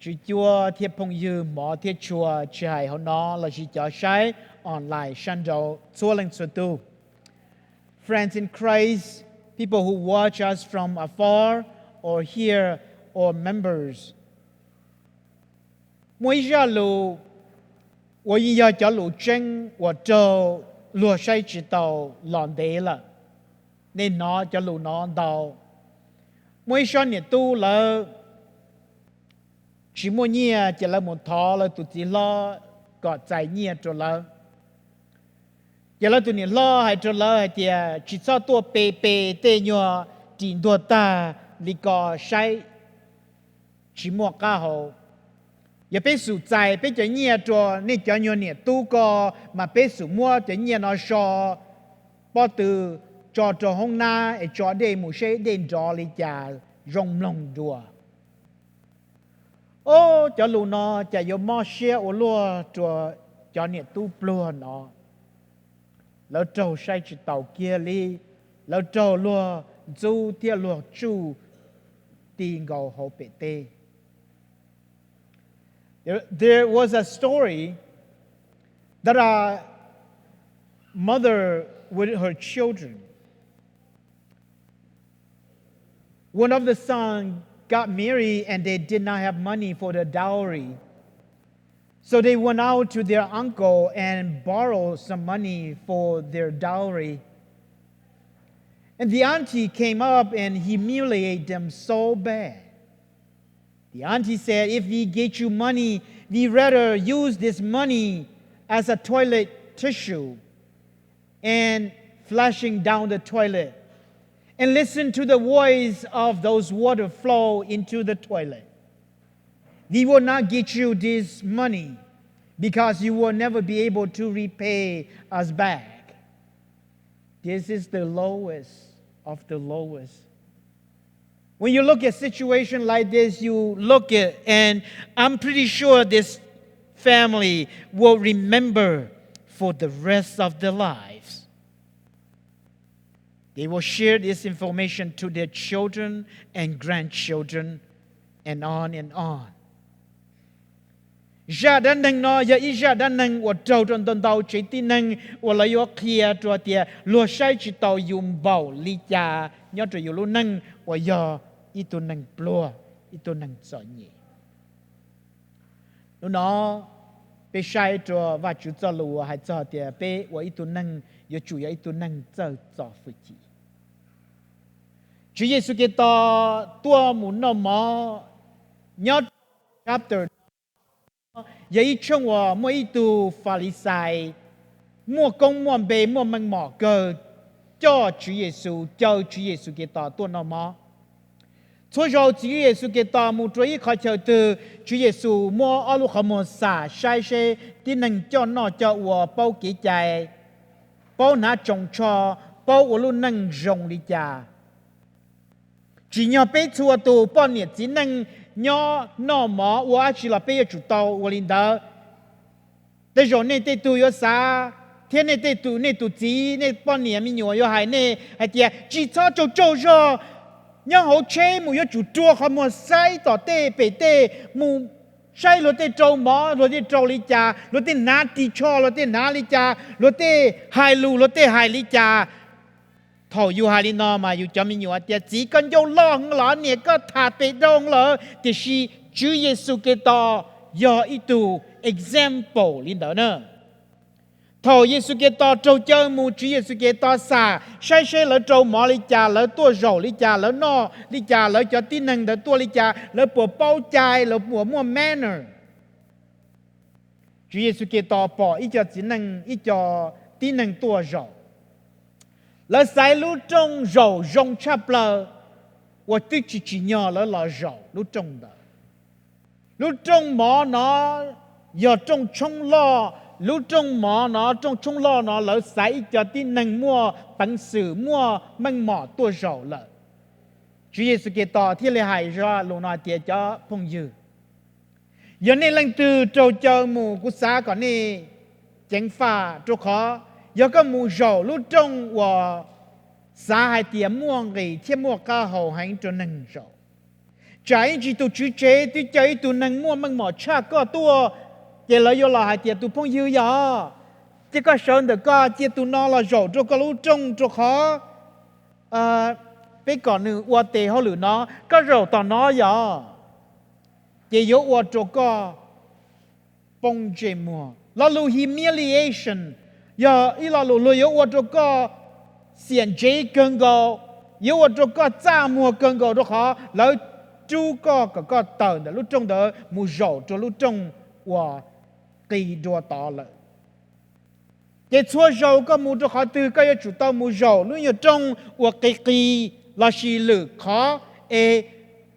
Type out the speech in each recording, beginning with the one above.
Tswv Cuab thiab phooj ywg hmov thiab tshua, tsis hais hauv no lossis cov saib online sab nraud txhua leej txhua tus. Friends in Christ, people who watch us from afar or here, or members. Muaj ib zaj lus uas yeej yog cov lus tseeb uas raug luag saib tsis taus los ntev lawm. Nej hnov cov lus no ntau. Muaj ib sab niam tub lawv tsis muaj nyiaj ces lawv mus thov lawv tus txiv hlob kom txais nyiaj rau lawv. Ces lawv tus niam hlob hais rau lawv hais tias tsis txhob tuaj pe pe tej nyuag ris ntuag tag li ko saib tsis muaj qab hau. Yog peb xum txais peb cov nyiaj rau nej cov nyuag niam tub ko, mas peb xum muab cov nyiaj no so pob tw, tso rau hoob nab es tso dej mus seb dej nrov li cas zoo mloog dua. Ob, cov lus no cas yuav mob siab ua luaj rau cov niam tub pluag no. Lawv raug saib tsis taus kiag li, lawv raug luag ntxub thiab luag tsuj ti nkaus hauv pem teb. There, there was a story that a mother with her children. One of the sons got married and they did not have money for the dowry. So they went out to their uncle and borrowed some money for their dowry. And the auntie came up and humiliated them so bad. The auntie said, "If we get you money, we rather use this money as a toilet tissue and flushing down the toilet, and listen to the voice of those water flow into the toilet. We will not get you this money because you will never be able to repay us back." This is the lowest of the lowest. When you look at situation like this, you look at, and I'm pretty sure this family will remember for the rest of their lives. They will share this information to their children and grandchildren and on and on. Zaj dab neeg no yog ib zaj dab neeg uas raug rau ntau ntau tsev tib neeg uas lawv yuav qhia rau tias luag saib tsis taus yus npaum li cas nyob rau yus lub neej uas yog ib tug neeg pluag, ib tug neeg txom nyem. Hnub no peb saib rau Vajtswv txoj lus uas hais txog tias peb ua ib tug neeg yuav tsum yog ib tug neeg txawj txo hwj chim. Tswv Yexus Khetos tuaj mus noj mov nyob rau chapter no, yog ib tshooj uas muaj ib tug Falixais muaj koob muaj npe muaj meej mom kawg coj Tswv Yexus, caw Tswv Yexus Khetos tuaj noj mov. Txhua zaus Tswv Yexus Khetos mus rau ib qhov chaw twg, Tswv Yexus muab ob lub qhov muag xam saib seb tib neeg coj noj coj ua paub kev cai, paub hnav tsoos tsho, paub ua lub neej zoo li cas. Tsim nyog peb txhua tus poj niam txiv neej nyob noj mov ua dab tsi los peb yuav tsum tau ua li ntawd. Tej zaum nej tej tug yuav xav, thiab nej tej tus, nej tus txiv, nej poj niam me nyuam yuav hais nej hais tias tsis txhob tsaug tsaug zog, nyob hauv tsheb mus yuav tsum rua qhov muag saib tom tej pem tej, mus saib luag tej rau mov, luag tej rau li cas, luag tej hnav ris tsho, luag tej hnav li cas, luag tej hais lus, luag tej hais li cas. Thaum yus hais li no mas yus cov me nyuam tias txiv koj ncauj loj heev los niam koj tham pem rau lawm, tiam sis Tswv Yexus Khetos yog ib tug example li ntawd na. Thaum Yexus Khetos raug caw mus, Tswv Yexus Khetos xam saib seb lawv rau mov li cas, lawv tuaj zaum li cas, lawv noj li cas, lawv cov tib neeg ntawd tuaj li cas, lawv puas paub cai, lawv puas muaj manner. Tswv Yexus Khetos pom ib co txiv neej, ib co tib neeg tuaj zaum. Lawv xaiv lub rooj zaum zoo tshaj plaws uas twb tsis tsim nyog lawv los zaum lub rooj ntawd. Lub rooj mov no yog rooj tshoob loj, lub rooj mov no, rooj tshoob loj no lawv xaiv ib co tib neeg muaj peev xwm, muaj meej mom tuaj zaum lawm. Tswv Yexus Khetos thiaj li hais zaj lus no hais tias, cov phooj ywg, yog nej leej twg raug caw mus, kuv xav kom nej ceev faj, rau qhov yog koj mus zaum lub rooj uas xav hais tias muaj nqis thiab muaj qab hau heev rau neeg zaum, Tsam ib ntsis tus tswv tsev twb caw ib tug neeg muaj meej mom tshaj koj tuaj, ces lawv yuav los hais tias tus phooj ywg yog, cia koj sawv ntawm ko, cia tus no los zaum rau koj lub rooj, rau qhov peb kom nws ua tes hauj lwm no, koj zaum tom no yog, ces yuav ua rau koj poob ntsej muag. Lo lus humiliation yog ib lo lus luag yuav ua rau koj xiam ntsev kawg nkaus, yuav ua rau koj txaj muag kawg nkaus, rau qhov lawv rub koj kom koj tawm ntawm lub rooj ntawd mus zaum rau lub rooj uas qis dua tod lawm. Ces txhua zaus koj mus rau qhov twg, koj yuav tsum tau mus zaum lub nyuag rooj uas qis qis lossis lwm qhov. Es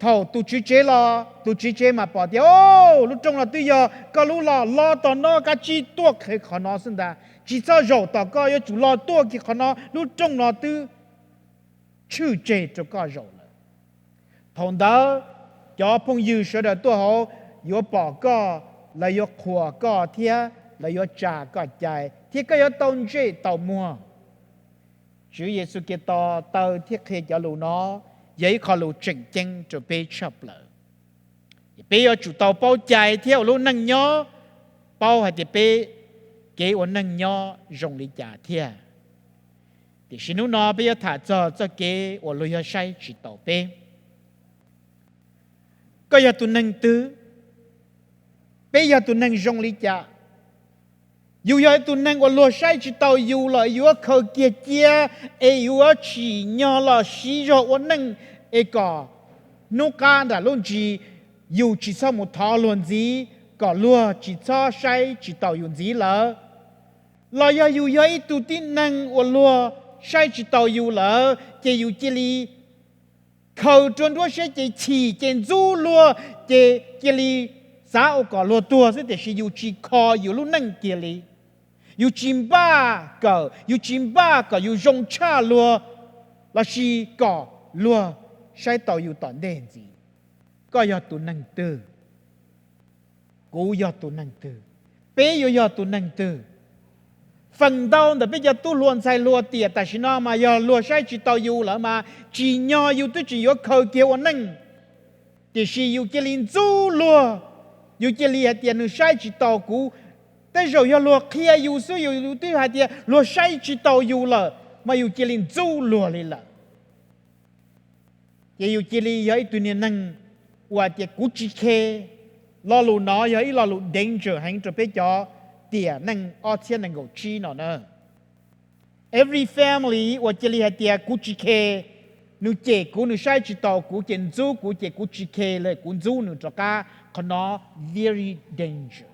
thaum tus tswv tsev los, tus tswv tsev mas pom tias, o, lub rooj no twb yog koj lub los, los tom no, kav tsij tuaj qhwv qhov no xwb ntag, tsis txhob zaum tom ko, yuav tsum los tuaj kiag qhov no, lub rooj no twb tshwj tseg rau koj zaum lawm. Thaum ntawd cov phooj ywg sawv daws tuaj hauv yuav pom koj, lawv yuav qhuas koj thiab lawv yuav tsa koj cai, thiab koj yuav tau ntsej tau muag. Tswv Yexus Khetos taw thiab qhia cov lus no yog ib qho lus tseem ceeb rau peb tshaj plaws. Peb yuav tsum tau paub cai thiab ua lub neej nyob, paub hais tias peb kev ua neej nyob zoo li cas thiab. Tiam sis hnub no peb yuav tham txog txoj kev uas luag yog saib tsis taus peb. Koj yog tus neeg twg? Peb yog tus neeg zoo li cas? Yus yog ib tug neeg uas luag saib tsis taus yus lawm, yuav khaws kiag cia, es yuav tsim nyog los siv zog ua neej, es kom hnub qab nram lub ntsis yus tsis txhob mus thov luag ntxiv, kom luag tsis txhob saib tsis taus yus ntxiv lawm. Los yog yus yog ib tug tib neeg uas luag saib tsis taus yus lawm, ces yus cia li khaws rau nruab siab ces chim ces ntxub luag, ces cia li xav ua kom luag tuag xwb, tiam sis yus tsis kho yus lub neej kiag li. Yus tsis npaj kawm, yus tsis npaj kom yus zoo tshaj luag, lossis kom luag saib taus yus tom ntej ntxiv. Koj yog tus neeg twg? Kuv yog tus neeg twg? Peb yuav yog tus neeg twg? Feem ntau ntawm peb cov tub hluas ntxhais hluas tiam tam sim no mas yog luag saib tsis taus yus lawm mas tsim nyog yus twb tseem yuav khaws kiag ua neej, tiam sis yus cia li ntxub luag, yus cia li hais tias nws saib tsis taus kuv. Tej zaum yog luag qhia yus xwb, yus twb hais tias luag saib tsis taus yus lawm mas yus cia li ntxub luag li lawm. Ces yus cia li yog ib tug niag neeg uas tias kuv tsis khe. Lo lus no yog ib lo lus danger heev rau peb cov tiam neej ob txhiab nees nkaum tsib no na. Every family uas cia li hais tias kuv tsis khe, nws cem kuv, nws saib tsis taus kuv, ces ntxub kuv, ces kuv tsis khe li, kuv ntxub nws rov qab. Qhov no very danger.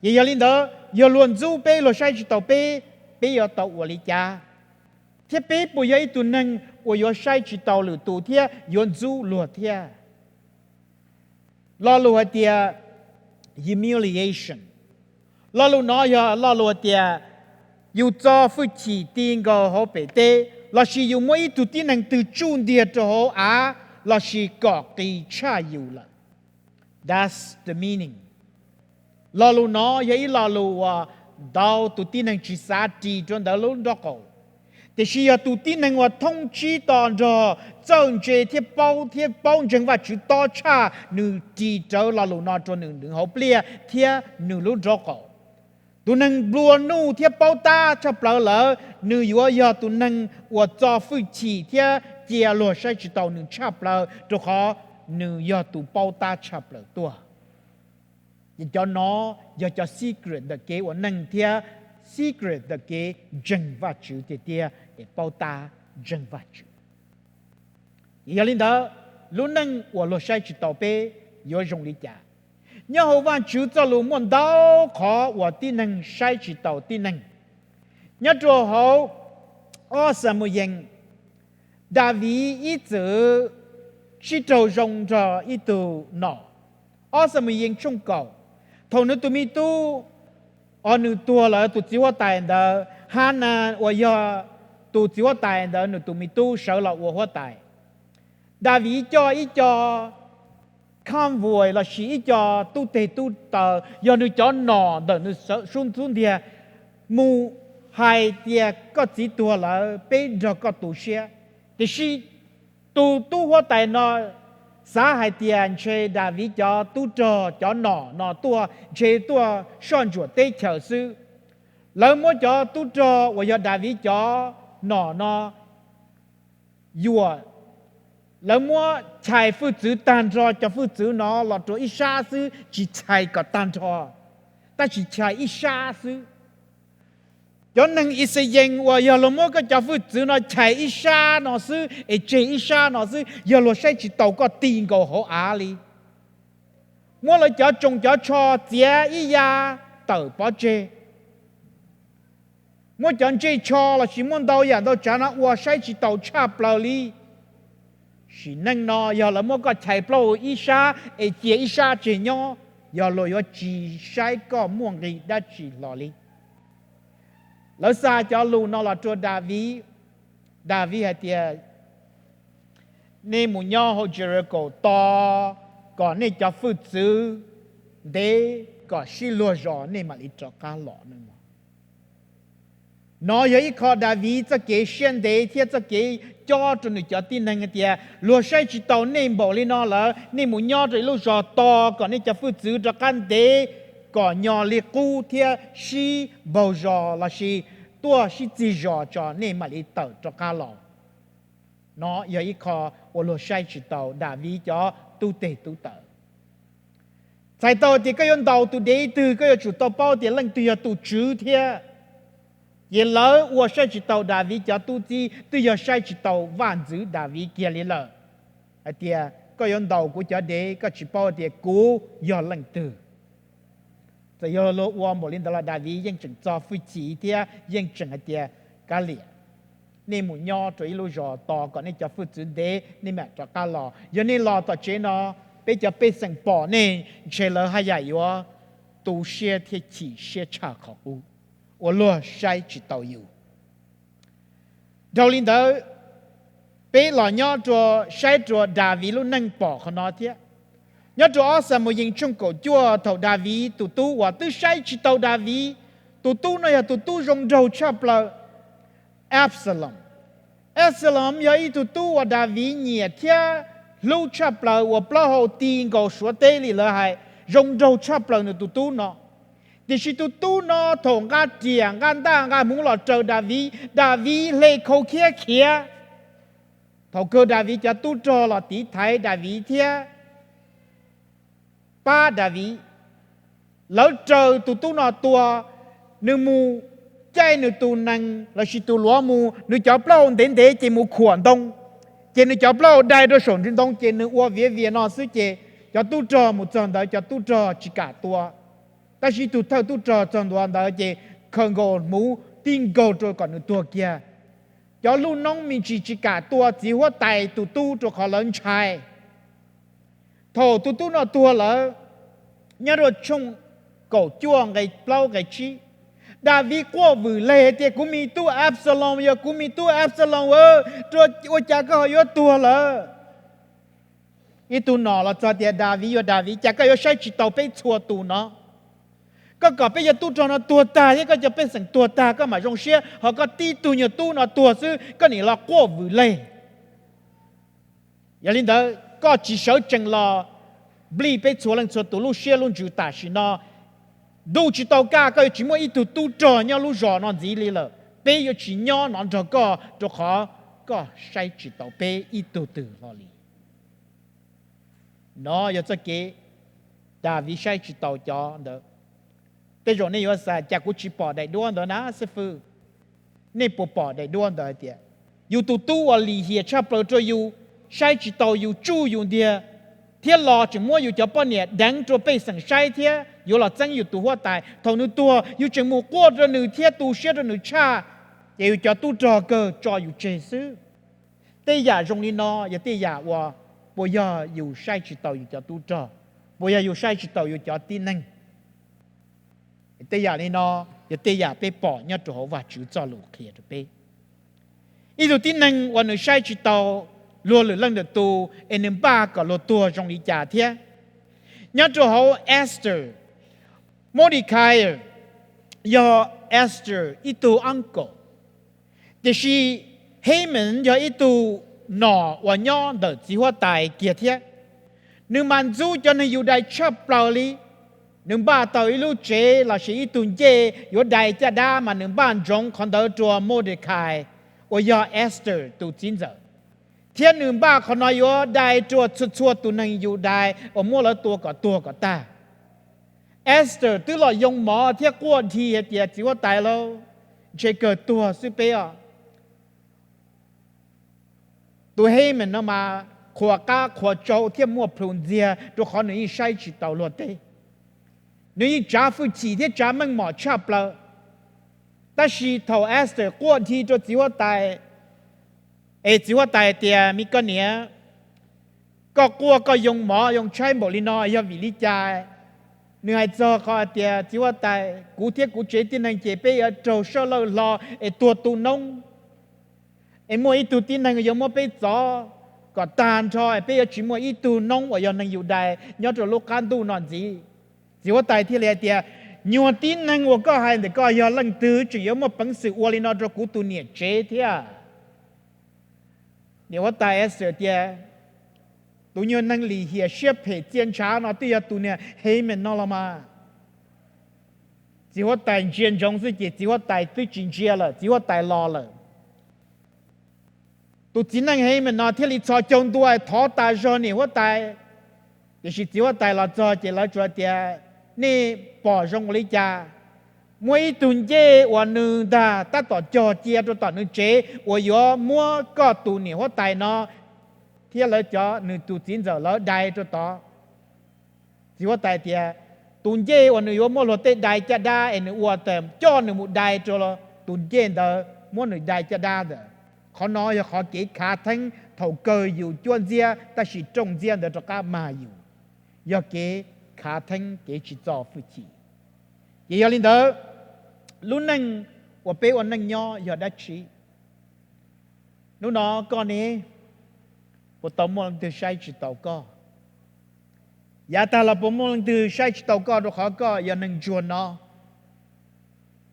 Ces yog li ntawd, yog luag ntxub peb, luag saib tsis taus peb, peb yuav tau ua li cas? Thiab peb puas yog ib tug neeg uas yuav saib tsis taus lwm tus thiab yuav ntxub luag thiab? Lo lus hais tias humiliation, lo lus no yog lo lus hais tias yus txo hwj chim ti nkaus hauv pem teb, lossis yus muab ib tug tib neeg twg tsuj ntiag rau hauv av, lossis kom qis tshaj yus lawm. That's the meaning. Lo lus no yog ib lo lus uas ntau tus tib neeg tsis xav ris rau ntawm lub nraub qaum. Tiam sis yog tus tib neeg uas thoob tsib to nrog txawj ntse thiab paub thiab paub ntseeg Vajtswv tob tshaj, nws ris rawv lo lus no rau nws, nws hauv pliaj thiab nws lub nraub qaum. Tus neeg nplua nuj thiab paub tab tshaj plaws lawm, nws yuav yog tus neeg uas txo hwj chim thiab cia luag saib tsis taus nws tshaj plaws, rau qhov nws yog tus paub tab tshaj plaws tuaj. Ces cov no yog cov secret ntawm kev ua neej thiab secret ntawm kev ntseeg Vajtswv tiag tiag es paub tab ntseeg Vajtswv. Yog li ntawd, lub neej uas luag saib tsis taus peb yuav zoo li cas? Nyob hauv Vajtswv txoj lus muaj ntau qhov uas tib neeg saib tsis taus tib neeg. Nyob rau hauv ob Xamuyees, Daviv ib txwm sib raug zoo nrog ib tug nom. Ob Xamuyees tshooj kaum, thaum nws tus me tub, o, nws tuag lawm, tus txiv huab tais ntawd, Hanas, uas yog tus txiv huab tais ntawd nws tus me tub sawv los ua huab tais, Daviv coj ib co convoy lossis ib co tub teg tub taw, yog nws cov nom ntawm nws xub ntiag, mus hais tias koj txiv tuag lawm, peb nrog koj tu siab. Tiam sis tus tub huab tais no xav hais tias ntshe Daviv cov tub rog cov nom no tuaj ntshe tuaj soj ntsuam teb chaws xwb. Lawv muab cov tub rog uas yog Daviv cov nom no yuam, lawv muab chais fwj txwv tag nrho, cov fwj txwv no los rau ib sab xwb, tsis chais kom tag nrho, tab sis chais ib sab xwb. Cov neeg Ixayees uas yog luag muab koj cov fwj txwv no chais ib sab no xwb es tseg ib sab no xwb, yog luag saib tsis taus koj ti nkaus hauv av li. Muab lawv cov tsoos cov tsho txiav ib ya tawm pov tseg. Muab cov ntsej tsho lossis muab ntau yam ntau tsav no ua saib tsis taus tshaj plaws li. Sim neej no yog lawv muab koj chais plaub hau ib sab es cia ib sab tseg nyob, yog luag yuav tsis saib koj muaj nqis dab tsi hlo li. Lawv xa cov lus no los rau Daviv. Daviv hais tias, nej mus nyob hauv Jericho tos kom nej cov fwj txwv ntev kom sib luag zos nej mam li rov qab los no. No yog ib qho Daviv txoj kev siab ntev thiab txoj kev cob rau nws cov tib neeg hais tias luag saib tsis taus nej npaum li no lawm, nej mus nyob rau ib lub zos tos kom nej cov fwj txwv rov qab ntev kom nyo li qub thiab sib npaug zos lossis tuaj sib txig zos tso nej mam li tawm rov qab los. No yog ib qho uas luag saib tsis taus Daviv cov tub teg tub taw. Txhais tau tias koj yuav ntaus tus dev twg koj yuav tsum tau paub tias leej twg yog tus tswv thiab. Ces lawv ua saib tsis taus Daviv cov tub txib, twb yog saib tsis taus vaj ntxwv Daviv kiag li lawm, hais tias koj yuav ntaus kuv cov dev koj tsis paub tias kuv yog leej twg. Txawm yog luag ua npaum li ntawd los Daviv yeej tseem txo hwj chim thiab yeej tseem hais tias, kav liam, nej mus nyob rau ib lub zos tos kom nej cov fwj txwv ntev nej mam rov qab los. Yog nej los tom tsev no, peb cov pej xeem pom nej ntshe lawv haj yam yuav tu siab thiab chim siab tshaj qhov qub uas luag saib tsis taus yus. Dhau li ntawd, peb los nyob rua saib rua Daviv lub neej pom qhov no thiab. Nyob rua ob Xamuyees tshooj kaum cuaj, thaum Daviv tus tub uas twb saib tsis taus Daviv, tus tub no yog tus tub zoo nraug tshaj plaws, Absalom. Absalom yog ib tug tub uas Daviv nyiam thiab hlub tshaj plaws uas plaub hau ti nkaus suav teb li lawv hais, zoo nraug tshaj plaws nws tus tub no. Tiam sis tus tub no thaum nqa riam nqa ntaj nqa hmuv los raws Daviv, Daviv hle khau khiab khiav. Thaum kawg Daviv cov tub rog los tiv thaiv Daviv thiab pab Daviv. Lawv raws tus tub no tua, nws mus caij nws tus nees lossis tus luav mus, nws cov plaub hau ntev ntev ces mus khuam ntoo, ces nws cov plaub hau dai rau saum ntsis ntoo ces nws ua viav vias no xwb ces cov tub rog mus txog ntawd cov tub rog tsis kam tua. Tab sis ib tug thawj tub rog txog ntua ntawd ces khaws nkaus hmuv tib nkaug rau kom nws tuag kiag. Cov lub noob me ntsis tsis kam tua txiv huab tais tus tub rau qhov lawv ntshai. Thaum tus tub no tuag lawm, nyob rau tshooj kaum cuaj nqe plaub nqe tsib, Daviv quaj vwm leg tias, kuv me tub Absalom, yog kuv me tub Absalom, ua cas koj ho yuav tuag lawm? Ib tug nom los txog tias, Daviv, yog Daviv, cas koj yuav saib tsis taus peb txhua tus no? Koj kom peb cov tub rog no tuag tag thiab koj cov pej xeem tuag tag koj mam zoo siab, ho koj tib tug nyuag tub no tuag xwb koj nim los quaj vwm leg. Yog li ntawd koj tsis sawv tsees los nplij peb txhua leej txhua tus lub siab lub ntsws tam sim no. Ntuj tsis tau kaj, koj yuav tsis muaj ib tug tub rog nyob lub zos no ntxiv li lawm. Peb yuav tsis nyob no nrog koj rau qhov koj saib tsis taus peb ib tug twg hlo li. No yog txoj kev Daviv saib tsis taus cov ntawd. Tej zaum nej yuav xav, cas kuv tsis pom daim duab ntawd na xib fwb? Nej puas pom daim duab ntawd hais tias, yus tus tub uas lim hiam tshaj plaws rau yus, saib tsis taus yus, tsuj yus ntiag, thiab los tseem muab yus cov poj niam deev rau pej xeem saib thiab yuav los txeeb yus tus huab tais. Thaum nws tuag yus tseem mus quaj rau nws thiab tu siab rau nws tshaj, ces yus cov tub rog kawg tso yus tseg xwb. Tej yam zoo li no yog tej yam uas puas yog yus saib tsis taus yus cov tub rog? Puas yog yus saib tsis taus yus cov tib neeg? Tej yam li no yog tej yam peb pom nyob rau hauv Vajtswv txoj lus qhia rau peb. Ib tug tib neeg uas nws saib tsis taus luag lwm leej lwm tus es nws npaj kom luag tuag zoo li cas thiab? Nyob rau hauv Esther, Mordecai yog Esther ib tug uncle, tiam sis Haman yog ib tug nom uas nyob ntawm txiv huab tais kiag thiab. Nws mas ntxub cov neeg Yudais tshaj plaws li. Nws npaj tau ib lub tsev lossis ib tug ncej yuav dai caj dab, mas nws npaj ntsoov qhov ntawd rau Modekais uas yog Esther tus txiv ntxawm, thiab nws npaj qhov no yuav dai rau txhua txhua tus neeg Yudais uas muab lawv tua kom tuag kom tag. Esther twb los yoo mov thiab quaj dhi hais tias, Txiv huab tais lauj, ntshe kawg tuag xwb peb os. Tus Haman no mas qhuas qab qhuas tsau thiab muaj plhus ntxiag, rau qhov nws yeej saib tsis taus luag tej. Nws yeej tsav hwj chim thiab tsav meej mom tshaj plaws. Tab sis thaum Esther quaj dhi rau txiv huab tais, es txiv huab tais tias, Me koj niam, koj quaj koj yoo mov yoo tshaib npaum li no yog vim li cas? Nws hais txog qhov hais tias, Txiv huab tais, kuv thiab kuv tsev tib neeg ces peb yuav raug sab laj hlo es tuag tu noob, es muaj ib tug tib neeg yuav muab peb txov kom tag nrho, es peb yuav tsis muaj ib tug noob uas yog neeg Yudais nyob rau lub qab ntuj no ntxiv. Txiv huab tais thiaj li hais tias, Nyuag tib neeg uas koj hais ntawm koj yog leej twg tseem yuav muaj peev xwm ua li no rau kuv tus niam tsev thiab? Niam huab tais Esther tias, Tus nyuag neeg lim hiam siab phem txia ntshav no twb yog tus niag Haman no los mas. Txiv huab tais ntsia ntsoov xwb ces txiv huab tais twb tsis ntsia lawm, txiv huab tais los lawm. Tus txiv neej Haman no thiaj li txhos caug ntua thov tas zog niam huab tais. Tiam sis txiv huab tais los txog ces lawv tsuas tias, Nej pom zoo ua li cas? Muaj ib tug ncej uas nws ntag tab tom cog cia rau tom nws tsev uas yuav muab koj tus niam huab tais no thiab lawv cov, nws tus txiv ntxawm lawv dai rau tod. Txiv huab tais tias, Tus ncej uas nws yuav muab luag tej dai caj dab es nws ua tas coj nws mus dai rau tus ncej ntawd, muab nws dai caj dab ntawd. Qhov no yog qhov kev khav theeb thaum kawg yus cuab ntxiab tab sis rooj ntxiab ntawd rov qab mag yus, yog kev khav theeb kev tsis txo hwj chim. Ces yog li ntawd, lub neej uas peb ua neej nyob yog dab tsi? Hnub no koj ne, puas tau muaj leej twg saib tsis taus koj? Yav tag los puas muaj leej twg saib tsis taus koj rau qhov koj yog neeg ntsuag no?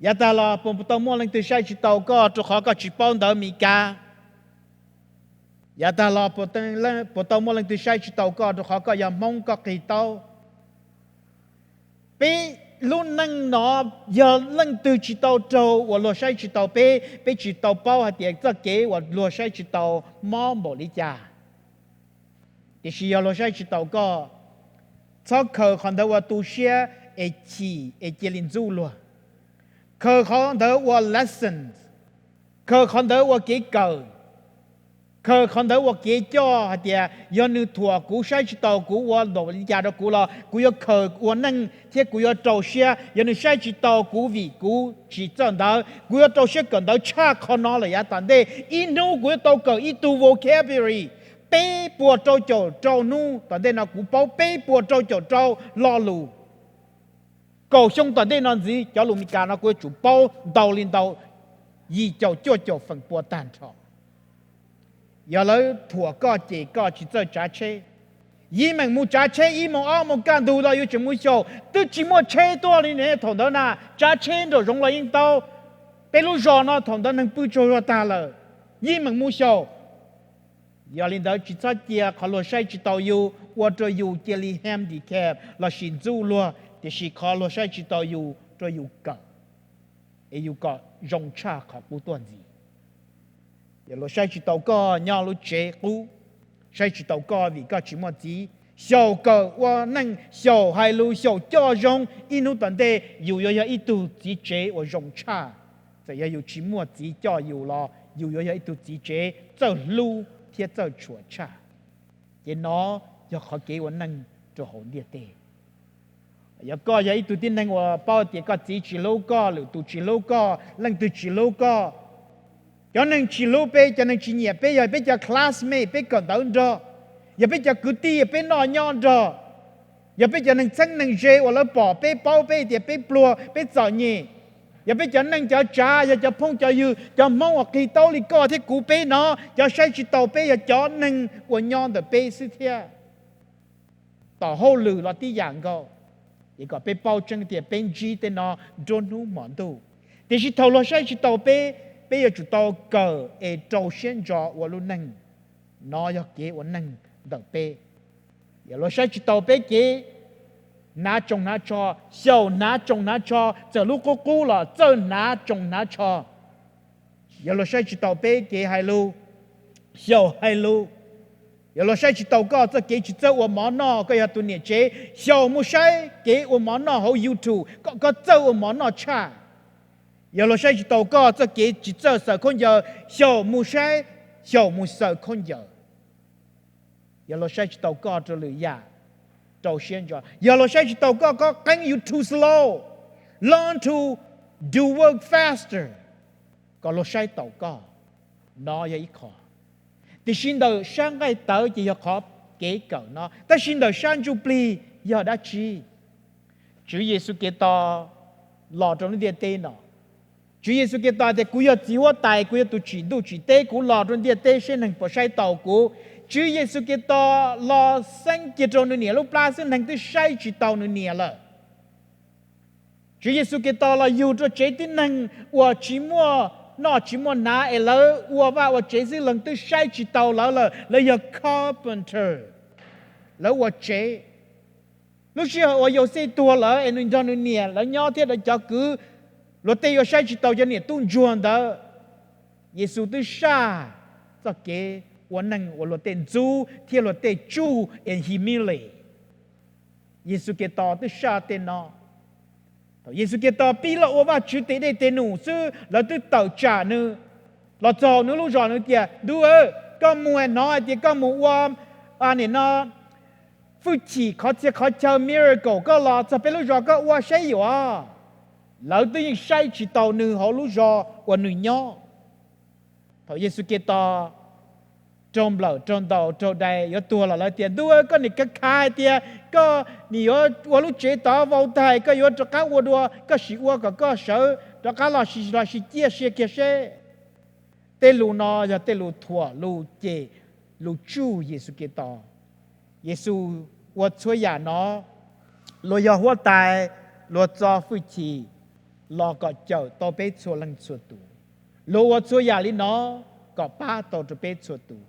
Yav tag los puas tau muaj leej twg saib tsis taus koj rau qhov koj tsis paub ntawv Mis Kas? Yav tag los puas tau muaj leej twg saib tsis taus koj rau qhov koj yog Hmoob koj qig taub? Peb lub neej no yog leej twg tsis tau raug uas luag saib tsis taus peb, peb tsis tau paub hais tias txoj kev uas luag saib tsis taus mob npaum li cas. Tiam sis yog luag saib tsis taus koj, txhob khaws qhov ntawd ua tu siab es chim es cia li ntxub luag. Khaws qhov ntawd ua lessons, khaws qhov ntawd ua kev kawm, khaws qhov ntawd ua kev coj hais tias yog nws thuam kuv, saib tsis taus kuv ua npaum li cas rau kuv los kuv yuav khaws ua neej thiab kuv yuav rau siab. Yog nws saib tsis taus kuv vim kuv tsis txawj ntawv, kuv yuav rau siab kawm ntawv tshaj qhov no lawm yav tom ntej. Ib hnub kuv yuav tau kawm ib tug vocabulary peb puas rau caum rau hnub tom ntej no, kuv paub peb puas rau caum rau lo lus. Kaum xyoo tom ntej no ntxiv cov lus Mis Kas no kuv yuav tsum paub ntau li ntau yim caum cuaj caum feem pua tag nrho. Yog lawv thuam koj ces koj tsis txawj tsav tsheb. Yij meem mus tsav tsheb ib moos ob moos kaj ntug los yuav tseem mus xyaum, twb tsis muaj tsheb tuaj li ne. Thaum ntawd na tsav tsheb nraum zoov los yeej tau. Peb lub zos no thaum ntawd neeg pw tsaug zog tag lawm, yij meem mus xyaum. Yog li ntawd tsis txhob cia qhov luag saib tsis taus yus ua rau yus cia li handicap lossis ntxub luag, tiam sis qhov luag saib tsis taus yus rau yus kawm, es yus kom zoo tshaj qhov qub tuaj ntxiv. Yog luag saib tsis taus koj nyob lub tsev qub, saib tsis taus koj vim koj tsis muaj txiv, xyaum kawm ua neej, xyaum hais lus, xyaum coj zoo, ib hnub tom ntej yus yuav yog ib tug txiv tsev uas zoo tshaj. Txawm yog yus tsis muaj txiv coj yus los yus yuav yog ib tug txiv tsev txawj hlub thiab txawj tshua tshaj. Ces no yog qhov kev ua neej rau hauv ntiaj teb. Yog koj yog ib tug tib neeg uas paub tias koj txiv tsis hlub koj, lwm tus tsis hlub koj, leej twg tsis hlub koj, cov neeg tsis hlub peb, cov neeg tsis nyiam peb, yog peb cov classmate peb kawm ntawv nrog, yog peb cov kwv tij peb noj nyob nrog, yog peb cov neeg txheeb neeg ze uas lawv pom peb, paub peb tias peb pluag peb txom nyem, yog peb cov neej cov tsav, yog cov phooj cov ywg, cov Hmoob uas qig taub li koj thiab kuv peb no, cov saib tsis taus peb yog cov neeg uas nyob ntawm peb xwb thiab. Tom hauj lwm los tib yam nkaus. Ces kom peb paub tseeb tias peb ntsib tej no nruab hnub hmo ntuj. Tiam sis thaum luag saib tsis taus peb, peb yuav tsum tau kawm es rau siab ntso ua lub neej. No yog kev ua neej ntawm peb. Yog luag saib tsis taus peb kev hnav tsoos hnav tsho, xyaum hnav tsoos hnav tsho, txawm lub qub qub los txawj hnav tsoos hnav tsho. Yog luag saib tsis taus peb kev hais lus, xyaum hais lus. Yog luag saib tsis taus koj txoj kev tsis txawj ua mov noj, koj yog tus niam tsev, xyaum mus saib kev ua mov noj hauv YouTube kom koj txawj ua mov noj tshaj. Yog luag saib tsis taus koj txoj kev tsis txawj xaws khaub ncaws, xyaum mus saib, xyaum mus xaws khaub ncaws. Yog luag saib tsis taus koj rau lwm yam, rau siab ntso. Yog luag saib tsis taus koj, koj qeeb you too slow, learn to do work faster, kom luag saib taus koj. No yog ib qho. Tiam sis ntawm sab nqaij tawv ces yog qhov kev kawm no, tab sis ntawm sab ntsuj plig yog dab tsi? Tswv Yexus Khetos los rau lub ntiaj teb no. Tswv Yexus Khetos tias, kuv yog txiv huab tais, kuv yog tus tsim ntuj tsim teb, kuv los rau ntiaj teb seb neeg puas saib taus kuv. Tswv Yexus Khetos los xeeb kiag rau nws niam lub plab xwb neeg twb saib tsis taus nws niam lawm. Tswv Yexus Khetos los yug rau tsev tib neeg uas tsis muaj noj tsis muaj hnav es lawv ua vaj ua tsev xwb leeg twb saib tsis taus lawv lawm, lawv yog carpenter, lawv ua tsev. Lub sij hawm uas Yauxej tuag lawm es nws nrog nws niam lawv nyob thiab lawv cov kwv, luag tej yuav saib tsis taus cov niam tub ntsuag ntawd. Yexus twb saj txoj kev ua neeg uas luag tej ntxub thiab luag tej tsuj es humiliate. Yexus Khetos twb saj tej no. Thaum Yexus Khetos pib los ua Vajtswv tes dej tes num xwb lawv twb tawm tsam nws. Los txog nws lub zos nws tias, ntuj, koj mus hnov hais tias koj mus ua nim no hwj chim qhov txhia qhov chaw miracle, koj los txog peb lub zos koj ua saib yuav. Lawv twb yeej saib tsis taus nws hauv lub zos uas nws nyob. Thaum Yexus Khetos raug nplawm raug ntaus raug dai yuav tuag los lawv tias, ntuj, koj nim kav khav hais tias koj nim yuav ua lub tsev tod vau tag koj yuav rov qab ua dua, koj sim ua kom koj sawv rov qab los sis los sis ciaj sia kiag seb. Tej lus no yog tej lus thuam lus cem, lus tsuj Yexus Khetos. Yexus ua txhua yam no, luag yog huab tais, luag txo hwj chim los kom cawm tau peb txhua leej txhua tus. Luag ua txhua yam li no kom pab tau rau peb txhua tus.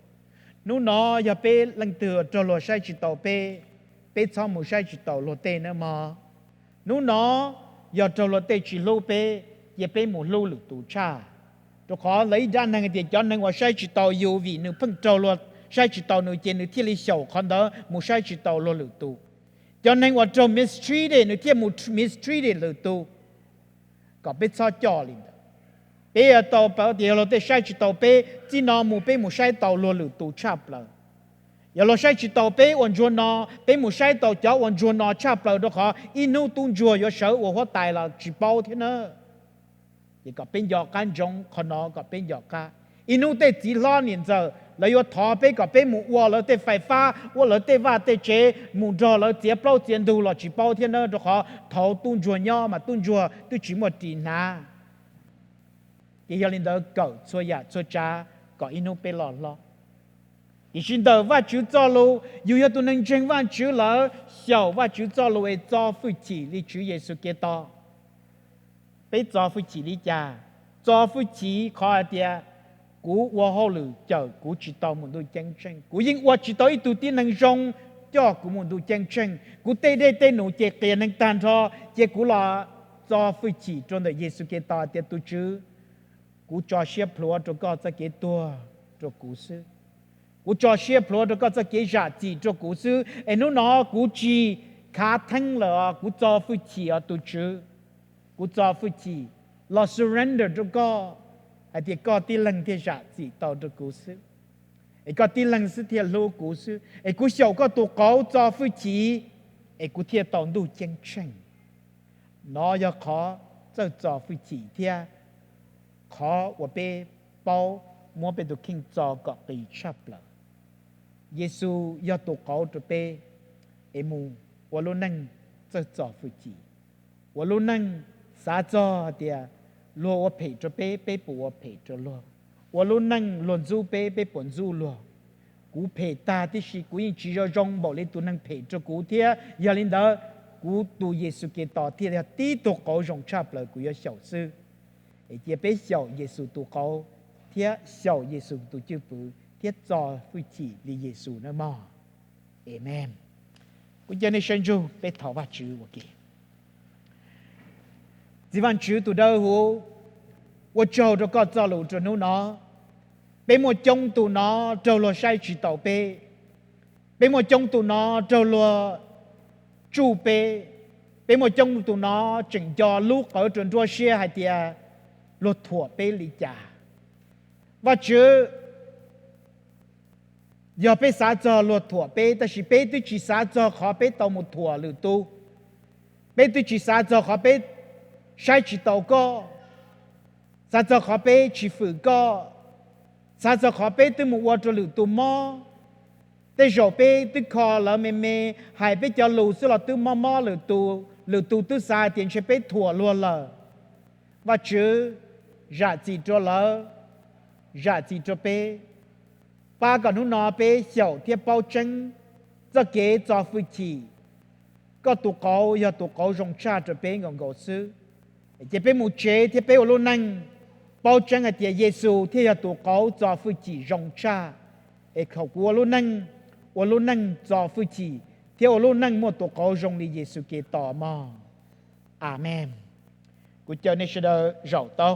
Hnub no yog peb leej twg raug luag saib tsis taus peb, peb txhob mus saib tsis taus luag tej nawb mog. Hnub no yog raug luag tej tsis hlub peb, cia peb mus hlub lwm tus tshaj. Rau qhov lawv ib dab neeg tias cov neeg uas saib tsis taus yus vim nws pheej raug luag saib tsis taus nws ces nws thiaj li xyaum qhov ntawd mus saib tsis taus luag lwm tus. Cov neeg uas raug mistreated nws thiaj mus mistreated lwm tus. Kom peb txhob coj li ntawd. Peb yuav tau paub tias yog luag tej saib tsis taus peb, txij no mus peb mus saib taus luag lwm tus tshaj plaws. Yog luag saib tsis taus peb ua ntsuag no, peb mus saib taus cov ua ntsuag no tshaj plaws, rau qhov ib hnub tub ntsuag yuav sawv ua huab tais los tsis paub thiab na. Ces kom peb nco qab ntsoov qhov no, kom peb nco qab. Ib hnub tej txiv hlob niam ntxawm lawv yuav thov peb kom peb mus ua lawv tej fais fab, ua lawv tej vaj tej tsev, mus nrog lawv txiav plaub txiav ntug los tsis paub thiab na, rau qhov thaum tub ntsuag nyob mas tub ntsuag twb tsis muaj ris hnav. Ces yog li ntawd kawm txhua yam txhua tsav kom ib hnub peb loj hlob. Tiam sis ntawm Vajtswv txoj lus, yus yog tus neeg ntseeg Vajtswv lawm, xyaum Vajtswv txoj lus es txo hwj chim li Tswv Yexus Khetos. Peb txo hwj chim li cas? Txo hwj chim qhov hais tias, kuv ua hauj lwm cawm kuv tsis tau mus ntuj ceeb tsheej, kuv yeej ua tsis tau ib tug tib neeg zoo coj kuv mus ntuj ceeb tsheej. Kuv tej dej tej num ces qias neeg tag nrho, ces kuv los txo hwj chim rau ntawm Yexus Khetos tias, tus Tswv, kuv tso siab plhuav rau koj txoj kev tuag rau kuv xwb. Kuv tso siab plhuav rau koj txoj kev zam txim rau kuv xwb, es hnub no kuv tsis khav theeb lawm os, kuv txo hwj chim os tus Tswv. Kuv txo hwj chim los surrender rau koj, hais tias koj tib leeg thiaj zam txim tau rau kuv xwb, es koj tib leeg xwb thiaj hlub kuv xwb, es kuv xyaum koj tus qauv txo hwj chim, es kuv thiaj tau ntuj ceeb tsheej. No yog qhov txawj txo hwj chim thiab qhov uas peb paub muab peb tus kheej txo kom qis tshaj plaws. Yexus yog tus qauv rau peb es mus ua lub neej txawj txo hwj chim, ua lub neej xav txog tias luag ua phem rau peb, peb puas ua phem rau luag, ua lub neej luag ntxub peb, peb puas ntxub luag. Kuv phem tag tib si, kuv yeej tsis zoo zoo npaum li tus neeg phem rau kuv thiab, yog li ntawd kuv tus Yexus Khetos thiaj yog tib tug qauv zoo tshaj plaws kuv yuav xyaum xwb. Es cia peb xyaum Yexus tus qauv thiab xyaum Yexus tus cwj pwm thiab txo hwj chim li Yexus nawb mog. Amees. Kuv caw nej sawv ntsug peb thov Vajtswv ua ke. Txiv Vajtswv tus dawb huv, ua tsaug rau koj txoj lus rau hnub no. Peb muaj coob tus no raug luag saib tsis taus peb. Peb muaj coob tus no raug luag tsuj peb. Peb muaj coob tus no tseem nco lub qawv rau nruab siab hais tias luag thuam peb li cas. Vajtswv, yog peb xav txog luag thuam peb, tab sis peb twb tsis xav txog qhov peb tau mus thuam lwm tus. Peb twb tsis xav txog qhov peb saib tsis taus koj, xav txog qhov peb tsis fwm koj, xav txog qhov peb twb mus ua rau lwm tus mob. Tej zaum peb twb kho lawv me me, hais peb cov lus xwb los twb mob mob lwm tus, lwm tus twb xav tias ntshe peb thuam luag lawm. Vajtswv, zam txim rau lawv, zam txim rau peb. Pab kom hnub no peb xyaum thiab paub tseeb txoj kev txo hwj chim. Koj tus qauv yog tus qauv zoo tshaj rau peb nkaus nkaus xwb. Ces peb mus tsev thiab peb ua lub neej paub tseeb hais tias Yexus thiaj yog tus qauv txo hwj chim zoo tshaj. Es kom kuv ua lub neej, ua lub neej txo hwj chim thiab ua lub neej muaj tus qauv zoo li Yexus Khetos mog. Amees. Kuv caw nej sawv daws zaum tau.